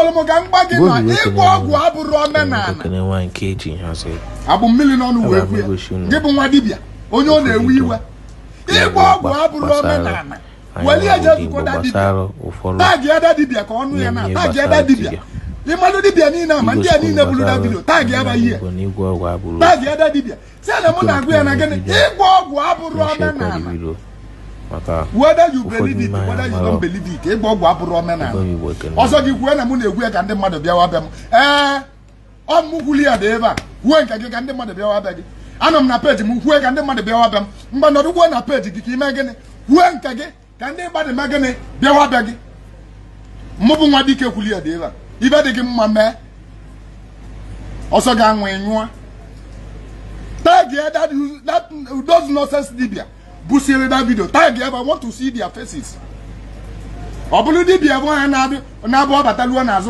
Achọrọ m ka m gwa gị Igbo na bụ ịgwọ ekene ọgwụ unu. abụrụ omenala. Ekene nwaanyị nke eji hazie. Abụ mmiri n'ọnụ wee Aga m kwu ya. egosi unu Gị bụ nwa dibịa onye ọ na-ewe ụfọdụ iwe, ịgwọ ọgwụ abụrụ gbasara omenala. anyị Weli nwa eje bụ Igbo, zukọta dibịa. gbasara ụfọdụ Tag ya da dibịa ka ọnụ ya na ihe tag ya da gbasara dibịa. dibịa. Ịmalụ dibịa niile ama ndị a Igosikwa niile unu bụrụ da gbasara video, tag ya ba omenala ihe. Igbo na ịgwọ ọgwụ abụrụ Tag ya da dibịa, si na mụ na-agụ ya na gịnị, ịgwọ ọgwụ abụrụ na-eshekwa omenala. Video maka Whether you ụfọdụ believe it, n'ime anyị whether you amarọ. don't believe it, ịgba ọgwụ abụrụ omenala. Igbo Igbo ekene. Ọzọ gị kwue na mụ na-egwu ya ka ndị mmadụ bịawa bịa m. Ee, ọ mụ kwuli ya dị ebe a. Kwue nke gị ka ndị mmadụ bịawa bịa gị. Anọ m na peji m kwue ka ndị mmadụ bịawa bịa m. Mgbe nọdụ kwuo na peji gị ka ime gịnị? Kwue nke gị ka ndị mmadụ mee gịnị? Bịawa bịa gị. Mụ bụ nwa dike kwuli ya dị ebe a. Ibe dị gị mma mee. Ọsọ ga-anwụ ịnyụọ. Tag ya that those nonsense dibia busiri that video, tag ya. I want to see their faces. Ọ bụrụ dibia bụ ha na-abụ na-abụ ọbataluo n'azụ.